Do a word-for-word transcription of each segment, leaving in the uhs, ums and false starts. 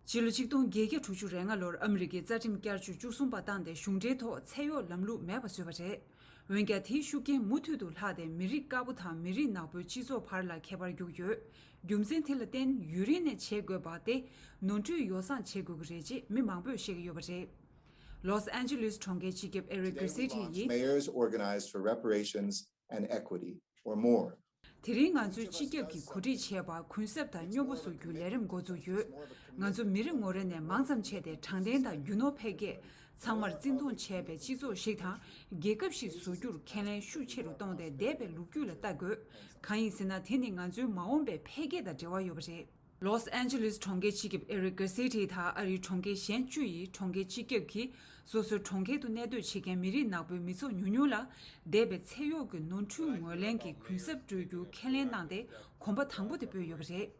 ཕྱི་ལོ་ཆིག་སྟོང་བརྒྱད་བརྒྱ་དྲུག་ཅུ་རེ་ལྔ་ལོར་ཨ་མི་རི་ཀས་རྩ་ཁྲིམས་བསྐྱར་བཅོས་བཅུ་གསུམ་པ་བཏང་སྟེ་གཞུང་འབྲེལ་ཐོག་ཚད་གཡོག་ལམ་ལུགས་མེད་པ་བཟོས་པ་རེད། འོན་ཀྱང་དེའི་ཤུགས་རྐྱེན་མུ་མཐུད་དུ་ལྷག་སྟེ་མི་རིགས་དཀར་པོ་དང་མི་རིགས་ནག་པོའི་སྤྱི་ཚོགས་བར་ལ་ཁྱད་པར་རྒྱུག་ཡོད། རྒྱུ་མཚན་དེ་ལ་བརྟེན་ཡུན་རིང་ནས་བྱེད་དགོས་པ་སྟེ། ནོར་འཁྲུལ་ཡོ་བསྲང་བྱེད་དགོས་ཀྱི་རེད་ཅེས་མི་མང་པོས་བཤད་ཀྱི་ཡོད་པ་རེད། ལོས་ཨན་ཇི་ལིས་གྲོང་ཁྱེར་སྤྱི་ཁྱབ་ཨེ་རིག་གྷར་སི་ཐི་ཡིས། Mayors organized for reparations and equity, or more. དེ་རིང་ང་ཚོའི་སྤྱི་ཁྱབ་ཀྱིས་གོ་སྒྲིག་བྱས་པ་གུན་གསབ་དང་སྙོམས་པོ་བཟོ་རྒྱུའི་ལས་རིམ་འགོ་འཛུགས་ཡོད། ང་ཚོ་མི་རེ་ངོ་རེ་ནས་མང་ཙམ་བྱས་ཏེ་དྲང་བདེན་དང་རྒྱུ་ནོར་འཕེལ་རྒྱས། ཚང་མར་བརྩི་མཐོང་བྱས་པའི་སྤྱི་ཚོགས་ཤིག་དང་རྒྱལ་ཁབ་ཞིག་བཟོ་རྒྱུར་ཁས་ལེན་ཤུགས་ཆེ་རུ་བཏང་སྟེ་འདས་པའི་ལོ་རྒྱུས་ལ་ལྟ་དགོས། གང་ཡིན་ཟེར་ན་དེ་ནི་ང་ཚོའི་མ་འོངས་པའི་འཕེལ་རྒྱས་དང་འབྲེལ་བ་ཡོད་པ་རེད། ལོས་ཨན་ཇི་ལིས་གྲོང་ཁྱེར་སྤྱི་ཁྱབ་ཨེ་རིག་གྷར་སི་ཐི་དང་ཨ་རིའི་གྲོང་ཁྱེར་གཞན་བཅུ་ཡིས་གྲོང་ཁྱེར་སྤྱི་ཁྱབ་ཀྱིས་སོ་སོའི་གྲོང་ཁྱེར་དུ་གནས་སྡོད་བྱེད་མཁན་མི་རིགས་ནག་པོའི་མི་ཚོགས་ཉུང་ཉུང་ལ་འདས་པའི་ཚད་གཡོག་གི་ནོར་འཁྲུལ་ངོས་ལེན་གྱི་གུན་གསབ་སྤྲོད་རྒྱུ་ཁས་ལེན་གནང་སྟེ་གོམ་པ་དང་པོ་དེ་སྤོས་ཡོད་པ་རེད།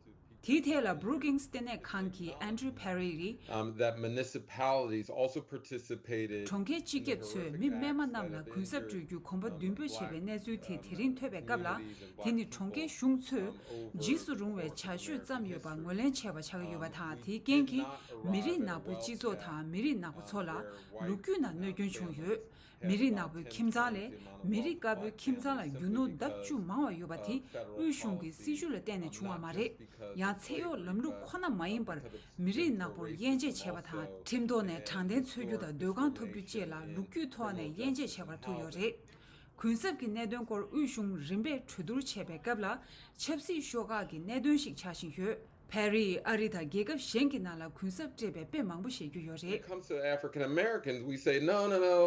དེའི་ཐད་ལ་Brookings་ལྟེ་གནས་ཁང་གི་Andrew Perry་ཡིས། Um, that municipalities also participated གྲོང་ཁྱེར་སྤྱི་ཁྱབ་ཚོས་མི་དམན་མ་རྣམས་ལ་གུན་གསབ་སྤྲོད་རྒྱུ་གོམ་པ་མདུན་སྤོས་བྱས་པའི་གནས་ཚུལ་དེ་དེ་རིང་ཐོས་པའི་སྐབས་ལ། དེ་ནི་གྲོང་ཁྱེར་གཞུང་ཚོས་འཇིགས་སུ་རུང་བའི་བྱ་སྤྱོད་བརྩམས་ཡོད་པ་ངོས་ལེན་བྱས་པ་ཆགས་ཀྱི་ཡོད་པ་དང་། དེའི་རྐྱེན་གྱིས་མི་རིགས་ནག་པོའི་སྤྱི་ཚོགས་དང་མི་རིགས་ནག་པོ་ཚོ་ལ་ལོ་རྒྱུས་ནང་གནོད་སྐྱོན་བྱུང་ཡོད། མི་རིགས་ནག་པོའི་ཁྱིམ་ཚང་ལས་མི་རིགས་དཀར་པོའི་ཁྱིམ་ཚང་ལ་རྒྱུ་ནོར་ལྡབ་བཅུ་མང་བ་ཡོད་པ་དེ་དབུས་གཞུང་གི་སྲིད་ཇུས་ལ་བརྟེན་ནས་བྱུང་བ་མ་རེད། ཡང་ཚད་གཡོག་ལམ་ལུགས་ཁོ་ན་མ་ཡིན་པར་མི་རིགས་ནག་པོར་དབྱེ་འབྱེད་བྱས་པ་དང་། ཁྲིམས་ཐོག་ནས་དྲང་བདེན་འཚོལ་རྒྱུ་དང་སྡོད་ཁང་ཐོབ་རྒྱུ་བཅས་ལ་ལོ་རྒྱུས་ཐོག་ནས་དབྱེ་འབྱེད་བྱེད་པར་ཐུག་ཡོད་རེད། གུན་གསབ་ཀྱི་གནད་དོན་སྐོར་དབུས་གཞུང་རིམ་པས་གྲོས་བསྡུར་བྱེད་པའི་སྐབས་ལ་ཆབ་སྲིད་ཤོག་ཁག་གི་གནད་དོན་ཞིག་ཆགས་བཞིན་ཡོད། Perry་ཡིས་ཨ་རི་དང་རྒྱལ་ཁབ་གཞན་གྱི་ནང་ལ་གུན་གསབ་སྤྲད་པའི་དཔེ་མང་པོ་བཤད་རྒྱུ་ཡོད་རེད། When it comes to African Americans, we say, "No, no, no.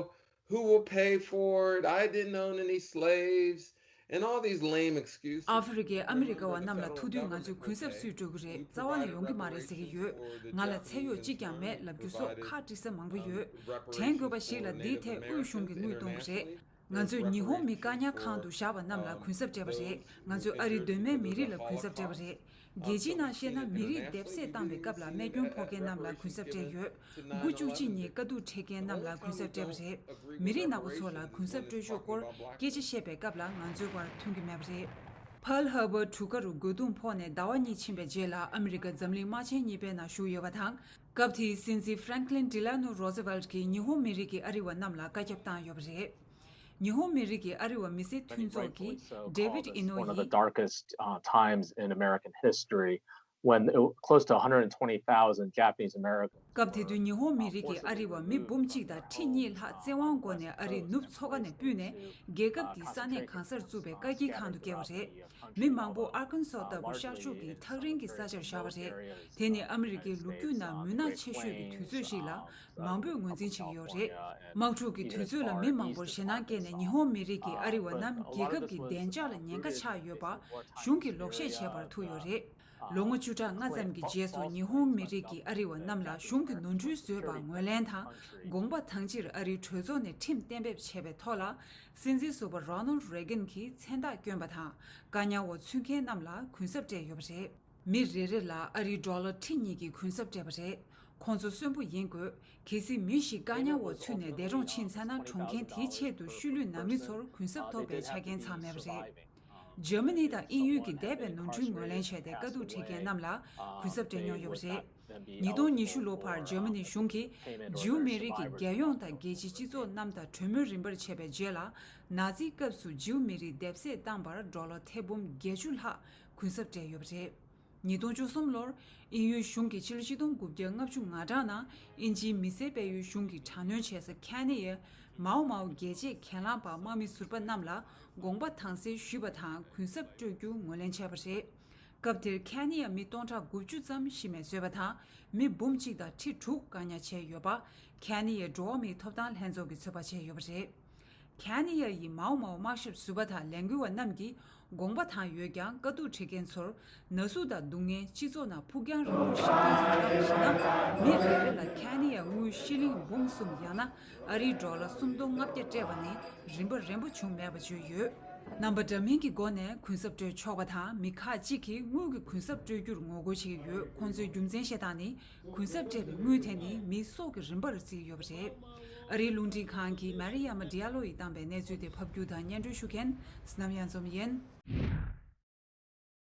Who will pay for it? I didn't own any slaves." And all these lame excuses. ཨ་ཧྥེ་རི་ཁའི་ཨ་མི་རི་ཀ་བ་རྣམས་ལ་ཐུག་དུས་ང་ཚོས་གུན་གསབ་སུས་སྤྲོད་ཀྱི་རེད། རྩ་བ་ནས་ཡོང་གི་མ་རེད་ཟེར་གྱི་ཡོད། ང་ལ་ཚད་གཡོག་གཅིག་ཀྱང་མེད་ལབ་རྒྱུ་སོགས་ཁག་དཀྲི་ས་མང་པོ་ཡོད། དྲན་དགོས་པ་ཞིག་ལ་འདིའི་ཐད་དབུས་གཞུང་གིས་དངུལ་གཏོང་གི་རེད། ང་ཚོས་ཉི་ཧོང་མི་བཀག་ཉར་ཁང་དུ་བཞག་པ་རྣམས་ལ་གུན་གསབ་སྤྲད་པ་རེད། ང་ཚོས་ཨ་རིའི་གདོད་མའི་མི་རིགས་ལ་གུན་གསབ་སྤྲད་པ་རེད། རྒྱལ་སྤྱིའི་ནང་བཤད་ན་མི་རིགས་སྡེབ་བསད་བཏང་བའི་སྐབས་ལ་རྨས་སྐྱོན་ཕོག་མཁན་རྣམས་ལ་གུན་གསབ་སྤྲད་ཡོད། དགུ་བཅུ་གཅིག་ཉིན་དཀའ་སྡུག་འཕྲད་མཁན་རྣམས་ལ་གུན་གསབ་སྤྲད་པ་རེད། མི་རིགས་ནག་པོ་ཚོ་ལ་གུན་གསབ་སྤྲོད་ཕྱོགས་སྐོར་སྐད་ཆ་བཤད་པའི་སྐབས་ལ་ང་ཚོའི་བར་མཐུན་གྱི་མེད་པ་རེད། Pearl Harbor་གྲུ་ཁ་རུ་རྒོལ་རྡུང་ཕོག་ནས་ཟླ་བ་གཉིས་ཕྱིན་པའི་རྗེས་ལ་ཨ་མི་རི་ཀ་འཛམ་གླིང་དམག་ཆེན་གཉིས་པའི་ནང་ཞུགས་ཡོད་པ་དང་། སྐབས་དེའི་སྲིད་འཛིན་Franklin Delano Roosevelt་གྱིས་ཉི་ཧོང་མི་རིགས་ཀྱིས་ཨ་རི་བ་རྣམས་ལ་བཀའ་ཁྱབ་བཏང་ཡོད་པ་རེད། ཉི་ཧོང་མི་རིགས་ཀྱི་ཨ་རི་བ་མི་སེར་མཐུན་ཚོགས་ཀྱི་David Eno་ཡིས། One of the darkest, uh, times in American history, when it, close to one hundred twenty thousand Japanese Americans. སྐབས་དེ་དུས་ཉི་ཧོང་མི་རིགས་ཀྱི་ཨ་རི་བ་མི་འབུམ་གཅིག་དང་ཁྲི་གཉིས་ལྷག་བཙན་དབང་སྒོ་ནས་ཨ་རིའི་ནུབ་མཚོ་ཁ་ནས་སྤུད་ནས་རྒྱལ་ཁབ་ཀྱི་ས་གནས་གང་སར་བཙུགས་པའི་བཀའ་སྐྱིལ་ཁང་དུ་བསྐྱལ་བ་རེད། མི་མང་པོ་Arkansas་ལྟ་བུ་ཤར་ཕྱོགས་ཀྱི་ཐག་རིང་གི་ས་ཆར་བཞག་པ་རེད། དེ་ནི་ཨ་མི་རི་ཀའི་ལོ་རྒྱུས་ནང་མུན་ནག་ཆེ་ཤོས་ཀྱི་དུས་ཚོད་ཞིག་ལ་མང་པོས་ངོས་འཛིན་བྱེད་ཀྱི་ཡོད་རེད། དམག་འཁྲུག་གི་དུས་ཚོད་ལ་མི་མང་པོར་ཞེད་སྣང་སྐྱེས་ནས་ཉི་ཧོང་མི་རིགས་ཀྱི་ཨ་རི་བ་རྣམས་རྒྱལ་ཁབ་ཀྱི་བདེ་འཇགས་ལ་ཉེན་ཁ་ཆགས་ཡོད་པ་གཞུང་གིས་ལོག་བཤད་བྱས་པར་ཐུག་ཡོད་རེད། ལོ་ངོ་བཅུ་ཕྲག་ལྔ་ཙམ་གྱི་རྗེས་སུ་ཉི་ཧོང་མི་རིགས་ཀྱི་ཨ་རི་བ་རྣམས་ལ་གཞུང་གིས་ནོར་འཁྲུལ་བཟོས་པ་ངོས་ལེན་དང་། དགོངས་པ་དང་ཕྱིར་ཨ་རིའི་གྲོས་ཚོགས་ནས་ཁྲིམས་གཏན་འབེབས་བྱས་པའི་ཐོག་ལ། སྲིད་འཛིན་ཟུར་པ་Ronald Reagan་གྱིས་མཚན་རྟགས་བསྐྱོན་པ་དང་། བཀག་ཉར་འོག་ཚུད་མཁན་རྣམས་ལ་གུན་གསབ་སྤྲད་ཡོད་པ་རེད། མི་རེ་རེ་ལ་ཨ་རིའི་ཌོ་ལར་ཁྲི་གཉིས་ཀྱི་གུན་གསབ་སྤྲད་པ་རེད། ཁོང་ཚོ་གསོན་པོ་ཡིན་དགོས། གལ་སྲིད་མི་ཞིག་བཀག་ཉར་འོག་ཚུད་ནས་འདས་གྲོངས་ཕྱིན་ཚར་ན། གྲོངས་མཁན་དེའི་ཆེད་དུ་ཤུལ་ལུས་ནང་མི་ཚོར་གུན་གསབ་ཐོབ་པའི་ཆ་རྐྱེན་ཚང་མེད་པ་རེད། འཇར་མ་ནི་དང་དབྱིན་ཡུལ་གྱིས་འདས་པའི་ནོར་འཁྲུལ་ངོས་ལེན་བྱས་ཏེ་དཀའ་སྡུག་འཕྲད་མཁན་རྣམས་ལ་གུན་གསབ་སྤྲད་མྱོང་ཡོད་པ་རེད། ཉིས་སྟོང་ཉི་ཤུ་ལོ་བར་འཇར་མ་ནི་གཞུང་གིས་ཇིའུ་མི་རིགས་ཀྱི་རྒྱལ་ཡོངས་དང་རྒྱལ་སྤྱིའི་སྤྱི་ཚོགས་རྣམས་དང་གྲོས་མོལ་རིམ་པར་བྱས་པའི་རྗེས་ལ། ནཱ་ཛིའི་སྐབས་སུ་ཇིའུ་མི་རིགས་སྡེབ་བསད་བཏང་བར་ཌོ་ལར་ཐེར་འབུམ་བརྒྱད་ཅུ་ལྷག་གུན་གསབ་སྤྲད་ཡོད་པ་རེད། ཉིས་སྟོང་བཅུ་གསུམ་ལོར་དབྱིན་ཡུལ་གཞུང་གིས་ཕྱི་ལོ་ཆིག་སྟོང་དགུ་བརྒྱ་ལྔ་བཅུ་ང་གྲངས་ནང་དབྱིན་ཇིའི་མི་སེར་སྤེལ་ཡུལ་གཞུང་གི་དྲག་གནོན་བྱེད་ས་ཁེ་ནི་ཡའི་མའོ་མའོ་རྒྱལ་གཅེས་གྱེན་ལངས་པ་དམག་མི་ཟུར་པ་རྣམས་ལ་དགོངས་པ་དྭངས་གསལ་ཞུས་པ་དང་། གུན་གསབ་སྤྲོད་རྒྱུ་ངོས་ལེན་བྱས་པ་རེད། སྐབས་དེར་ཁེ་ནི་ཡ་མི་སྟོང་ཕྲག་དགུ་བཅུ་ཙམ་ཤི་རྨས་བཟོས་པ་དང་། མི་འབུམ་གཅིག་དང་ཁྲི་དྲུག་བཀག་ཉར་བྱས་ཡོད་པ། ཁེ་ནི་ཡའི་འགྲོ་བ་མིའི་ཐོབ་ཐང་ལྷན་ཚོགས་ཀྱིས་ཚོད་དཔག་བྱས་ཡོད་པ་རེད། ཁེ་ནི་ཡ་ཡི་མའོ་མའོ་དམག་ཞབས་ཟུར་པ་དང་ལས་འགུལ་བ་རྣམས་ཀྱིས་དགོངས་པ་དྭངས་ཡོད་ཀྱང་། དཀའ་སྡུག་འཕྲད་མཁན་ཚོར་ན་ཟུག་དང་སྡུག་བསྔལ། སྤྱི་ཚོགས་ནང་ཕུགས་རྒྱང་རིང་པོར་ཞིག་སྟོན་སུ་བཏང་ཞེ་ན། མི་རེ་རེ་ལ་ཁེ་ནི་ཡ་དངུལ་ཤི་ལིང་འབུམ་གསུམ་ཡང་ན་ཨ་རིའི་ཌོ་ལར་སུམ་སྟོང་ལྔ་བརྒྱ་སྤྲད་པ་ནི་རིམ་པ་རན་པོ་བྱུང་མེད་པ་བརྗོད་ཡོད། རྣམ་པ་འདྲ་མིན་གྱི་སྒོ་ནས་གུན་གསབ་སྤྲོད་ཆོག་པ་དང་། མི་ཁག་ཅིག་གིས་དངུལ་གྱི་གུན་གསབ་སྤྲོད་རྒྱུར་ངོ་རྒོལ་བྱེད་ཀྱི་ཡོད། ཁོང་ཚོའི་རྒྱུ་མཚན་བཤད་སྟངས་ནི། གུན་གསབ་སྤྲད་པའི་དངུལ་དེ་ནི་མིའི་སྲོག་གི་རིན་པར་བརྩི་གི་ཡོད་པ་རེད། ཨ་རིའི་རླུང་འཕྲིན་ཁང་གི་མ་རི་ཡ་མ་ཌི་ཡ་ལོ་ཡིས་བཏང་པའི་གནས་ཚུལ་དེ་ཕབ་སྒྱུར་དང་སྙན་སྒྲོན་ཞུ་མཁན་སྣམ་ཡང་འཛོམས་ཡིན།